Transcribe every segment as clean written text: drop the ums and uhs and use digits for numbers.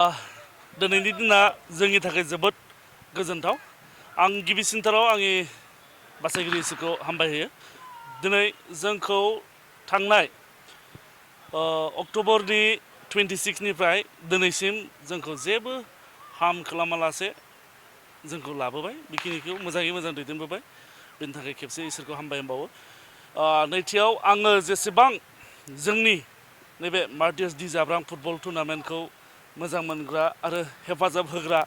दिनैनि दिना जोंनि थाखाय जोबोद गोजोनथाव। आं गिबिसिनथाराव आंनि बासायगिरि इसोरखौ हामबायहोयो। दिनै जोंखौ थांनाय अक्ट'बरनि 26निफ्राय दिनैसिम जोंखौ जेबो हार्म खालामालासे जोंखौ लाबोबाय, बेखिनिखौ मोजाङै मोजां दैदेनबोबाय। बेनि थाखाय खेबसे इसोरखौ हामबाय होनबावो। नैथियाव आङो जेसेबां जोंनि नैबे मार्टियास डि जाब्रां फुटबल टुर्नामेन्टखौ मोजां मोनग्रा आरो हेफाजाब होग्रा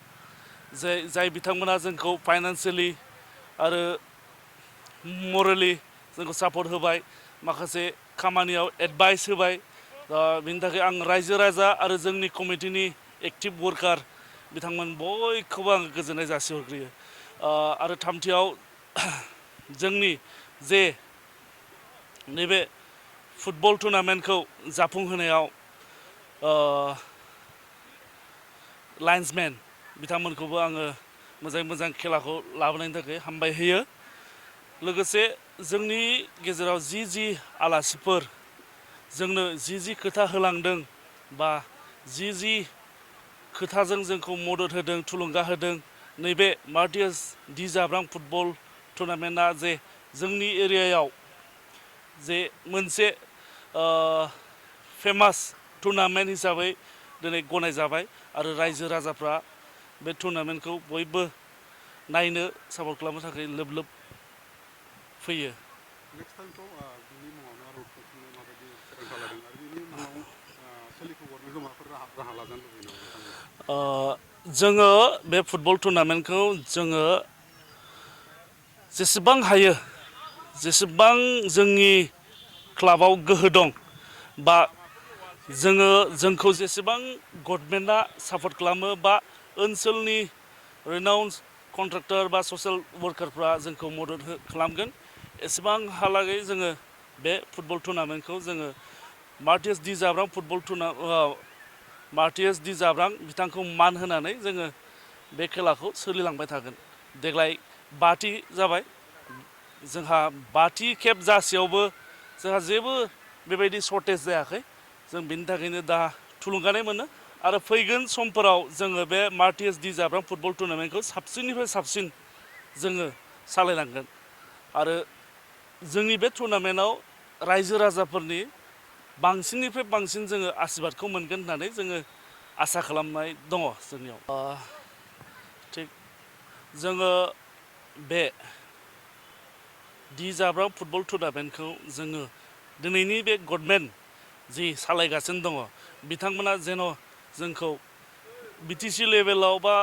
जाय बिथांमोना जोंखौ फाइनान्सियेलि आरो मरेलि जोंखौ सापर्ट होबाय, माखासे खामानियाव एडभाइस होबाय। बिनि थाखाय आं रायजो राजा आरो जोंनि कमिटिनि एक्टिभ वर्कार बिथांमोन बयखौबो आं गोजोननाय जासिहरग्रोयो। आरो थामथियाव जोंनि जे नैबे फुटबल टुर्नामेन्टखौ जाफुंहोनायाव लाइन्समेन बिथांमोनखौबो आङो मोजाङै मोजां खेलाखौ लाबोनायनि थाखाय हामबाय होयो। लोगोसे जोंनि गेजेराव जि आलासिफोर जोंनो जि खोथा होलांदों बा जि खोथाजों जोंखौ मदद होदों, थुलुंगा होदों, नैबे मार्टियास डि जाब्रां फुटबल टुर्नामेन्टआ जे जोंनि एरियायाव जे मोनसे फेमास टुर्नामेन्ट हिसाबै दिनै गनायजाबाय आरो रायजो राजाफ्रा बे टुर्नामेन्टखौ बयबो नायनो सापर्ट खालामनो थाखाय लोब लोब फैयो। नेक्स्ट टाइमखौ बिनि मुङावनो आरो खुंफुंनो माबायदि थिरांथा लादों आरो बिनि मुङाव सोलिफुबावनो माबाफोर राहा लाजानो लुबैयो नामा नोंथांमोना? जोङो बे फुटबल टुर्नामेन्टखौ जोङो जेसेबां हायो, जेसेबां जोंनि क्लाबाव गोहो दं बा जोंखौ जेसेबां गभर्नमेन्टआ सापर्ट खालामो बा ओनसोलनि रेनाउन्स कन्ट्राक्टर बा ससियेल वार्कारफ्रा जोंखौ मदद खालामगोन, एसेबांहालागै जोङो बे फुटबल टुर्नामेन्टखौ जोङो मार्टियास डि जाब्रां मार्टियास डि जाब्रां बिथांखौ मान होनानै जोङो बे खेलाखौ सोलिलांबाय थागोन। देग्लाय 5थि जाबाय। जोंहा 5थि खेब जासेयावबो जोंहा जेबो बेबायदि सर्टेज जायाखै। जों बिनि थाखायनो दा थुलुंगानाय मोनो आरो फैगोन समफोराव जोङो बे मार्टियास डि जाब्रां फुटबल टुर्नामेन्टखौ साबसिननिफ्राय साबसिन जोङो सालायलांगोन आरो जोंनि बे टुर्नामेन्टआव रायजो राजाफोरनि बांसिननिफ्राय बांसिन जोङो आसिरबादखौ मोनगोन होननानै जोङो आसा खालामनाय दङ जोंनियाव। थिग जोङो बे डि जाब्रां फुटबल टुर्नामेन्टखौ जोङो दिनैनि बे गभर्नमेन्ट जि सालायगासिनो दङ, बिथांमोना जेन' जोंखौ बिटिसि लेभेलाव बा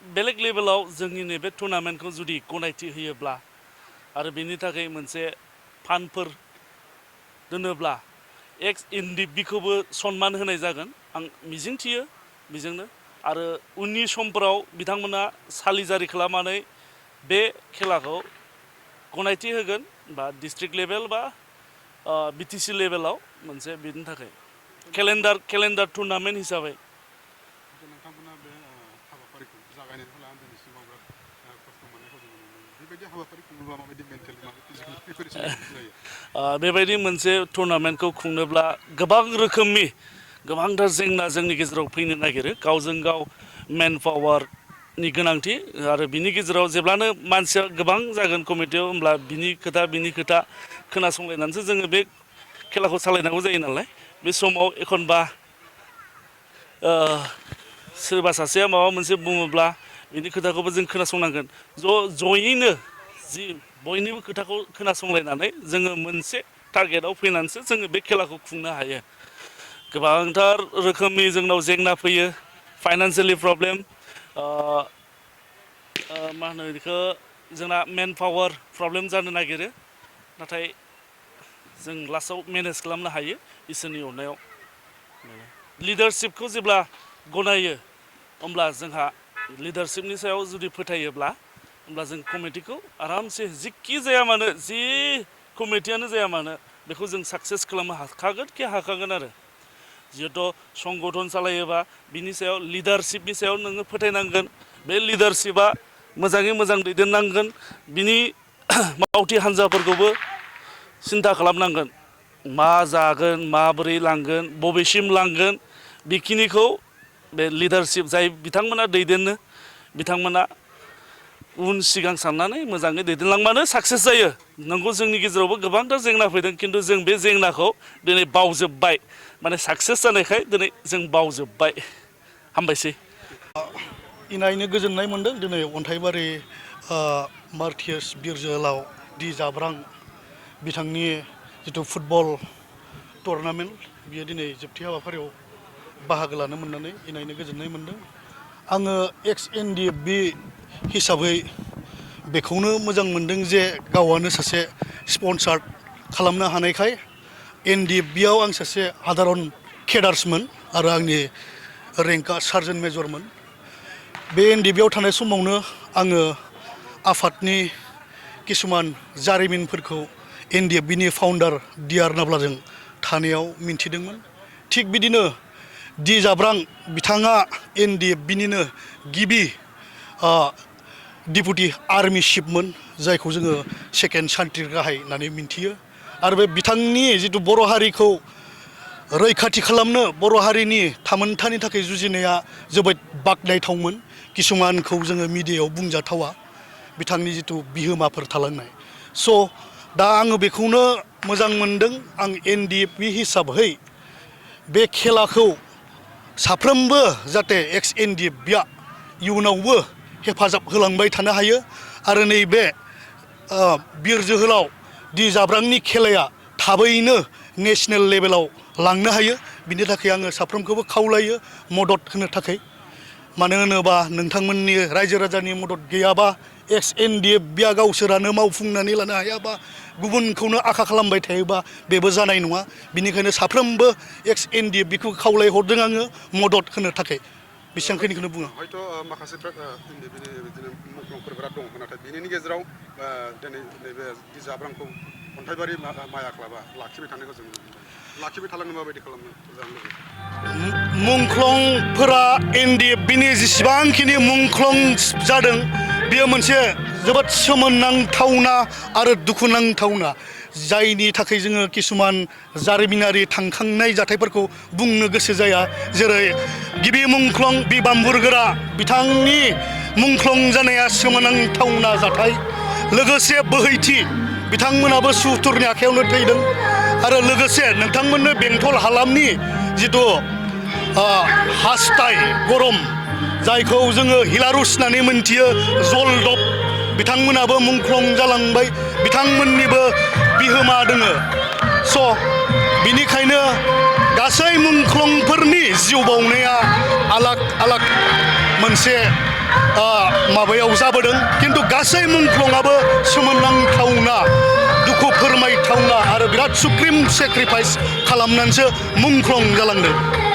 बेलेग लेभेलाव जोंनि नैबे टुर्नामेन्टखौ जुदि गनायथि होयोब्ला आरो बेनि थाखाय मोनसे फान्डफोर दोनोब्ला एक्स एनडिबिखौबो सनमान होनाय जागोन, आं मिजिंथियो बेजोंनो। आरो उननि समफोराव बिथांमोना सालिजारि खालामनानै बे खेलाखौ गनायथि होगोन बा डिस्ट्रिक्ट लेभेल बा बिटिसि लेभेलाव मोनसे बिनि थाखाय केलेन्डार टुर्नामेन्ट हिसाबै। नोंथांमोना बे हाबाफारिखौ जागायनायनिफ्राय लानानै दिनैसिमाव बिराद खस्थ' मोननायखौ जों नुनो मोनो। बेबायदि हाबाफारि खुङोब्ला माबायदि मेन्टेलि माबायदि फिजिकेलि प्रिपेरेसननि गोनांथि जायो? बेबायदि मोनसे टुर्नामेन्टखौ खुंनोब्ला गोबां रोखोमनि गोबांथार जेंना जोंनि गेजेराव फैनो नागिरो। गावजों गाव मेन पावारनि गोनांथि आरो बिनि गेजेराव जेब्लानो मानसिया गोबां जागोन कमिटियाव, होमब्ला बिनि खोथा खोनासंलायनानैसो जोङो बे खेलाखौ सालायनांगौ जायो नालाय। बे समाव एखनबा सोरबा सासेया माबा मोनसे बुङोब्ला बिनि खोथाखौबो जों खोनासंनांगोन। जयैनो जि बयनिबो खोथाखौ खोनासंलायनानै जोङो मोनसे टारगेटआव फैनानैसो जोङो बे खेलाखौ खुंनो हायो। गोबांथार रोखोमनि जोंनाव जेंना फैयो, फाइनान्सियेलि प्रब्लेम, मा होनो बेखौ, जोंना मेन पावार प्रब्लेम जानो नागिरो। नाथाय जों लास्टआव मेनेज खालामनो हायो इसोरनि अननायाव। लिडारशिपखौ जेब्ला गनायो, होमब्ला जोंहा लिडारशिपनि सायाव जुदि फोथायोब्ला, होमब्ला जों कमिटिखौ आरामसे जिखि जाया मानो, जि कमिटियानो जाया मानो, बेखौ जों साक्सेस खालामनो हाखागोन आरो। जिहेथु संगठन सालायोबा बिनि सायाव लिडारशिपनि सायाव नोङो फोथायनांगोन। बे लिडारशिपआ मोजाङै मोजां दैदेननांगोन। बिनि मावथि हान्जाफोरखौबो सिन्था खालामनांगोन। मा जागोन, माबोरै लांगोन, बबेसिम लांगोन, बेखिनिखौ बे लिडारशिप जाय बिथांमोना दैदेननो बिथांमोना उन सिगां साननानै मोजाङै दैदेनलांबानो साक्सेस जायो नंगौ जोंनि गेजेरावबो गोबांथार जेंना फैदों खिन्थु जों बे जेंनाखौ दिनै बावजोब्बाय माने साक्सेस जानायखाय दिनै जों बावजोब्बाय हामबायसै इनायनो गोजोननाय मोनदों दिनै अन्थाइबारि मार्टियास बिर जोहोलाव दि जाब्रां बिथांनि जिथु फुटबल टुर्नामेन्ट बियो दिनै जोबथि हाबाफारियाव बाहागो लानो मोननानै इनायनो गोजोननाय मोनदों आङो एक्स एनडिएफबि हिसाबै बेखौनो मोजां मोनदों जे गावआनो सासे स्पन्सार खालामनो हानायखाय एनडिएफबियाव आं सासे साधारन केडार्समोन आरो आंनि रेंकआ सार्जेन्ट मेजरमोन बे एनडिएफबियाव थानाय समावनो आङो आफादनि किसुमान जारिमिनफोरखौ एनडिएफबिनि फाउन्डार डि.आर. नाब्लाजों थानायाव मिन्थिदोंमोन थिग बिदिनो दि जाब्रां बिथाङा एनडिएफबिनिनो गिबि डिपुटि आर्मि चिफमोन जायखौ जोङो सेकेन्ड सान्थ्रि गाहाय होननानै मिन्थियो आरो बे बिथांनि जिथु बर' हारिखौ रैखाथि खालामनो बर' हारिनि थामोनथानि थाखाय जुजिनाया जोबोद बाख्नायथावमोन किसुमानखौ जोङो मिडियायाव बुंजाथावा बिथांनि जिथु बिहोमाफोर थालांनाय स' दा आङो बेखौनो मोजां मोनदों आं एनडिएफबि हिसाबै बे खेलाखौ साफ्रोमबो जाहाथे एक्स एनडिएफबिया इयुनावबो हेफाजाब होलांबाय थानो हायो आरो नैबे बिर जोहोलाव दि जाब्रांनि खेलाया थाबैनो नेसनेल लेभेलाव लांनो हायो बिनि थाखाय आङो साफ्रोमखौबो खावलायो मदद होनो थाखाय मानो होनोबा नोंथांमोननि रायजो राजानि मदद गैयाबा एक्स एनडिएफबिया गावसोरानो मावफुंनानै लानो हायाबा गुबुनखौनो आखा खालामबाय थायोबा बेबो जानाय नङा बिनिखायनो साफ्रोमबो एक्स एनडिएफबिखौ खावलायहरदों आङो मदद होनो थाखाय बेसेबांखिनिखौनो बुङो हयथ' माखासे बिदिनो मुंख्लंफोर बिराद दं नाथाय बिनि गेजेराव दिनै नैबे दि जाब्रांखौ अन्थाइबारि माया क्लाबा लाखिबाय थानायखौ जों लाखिबाय थालांनो माबायदि खालामनो मुंख्लंफोरा एनडिएफबिनि जेसेबांखिनि मुंख्लं जादों बेयो मोनसे जोबोद सोमोनांथावना आरो दुखुनांथावना जायनि थाखाय जोङो किसुमान जारिमिनारि थांखांनाय जाथायफोरखौ बुंनो गोसो जाया जेरै गिबि मुंख्लं बि बाम्बुरगोरा बिथांनि मुंख्लं जानाया सोमोनांथावना जाथाय लोगोसे बोहैथि बिथांमोनाबो सुथुरनि आखायावनो थैदों आरो लोगोसे नोंथांमोननो बेंटल हालामनि जिथु हासथाय गरम जायखौ जोङो हिलारुस होननानै मोनथियो जलदब बिथांमोनाबो मुंख्लं जालांबाय बिथांमोननिबो बिहोमा दोङो स' बिनिखायनो गासै मुंख्लंफोरनि जिउ बाउनाया आलाग आलाग मोनसे माबायाव जाबोदों खिन्थु गासै मुंख्लंआबो सोमोनांथावना दुखु फोरमायथावना आरो बिराद सुप्रिम सेक्रिफाइस खालामनानैसो मुंख्लं जालांदों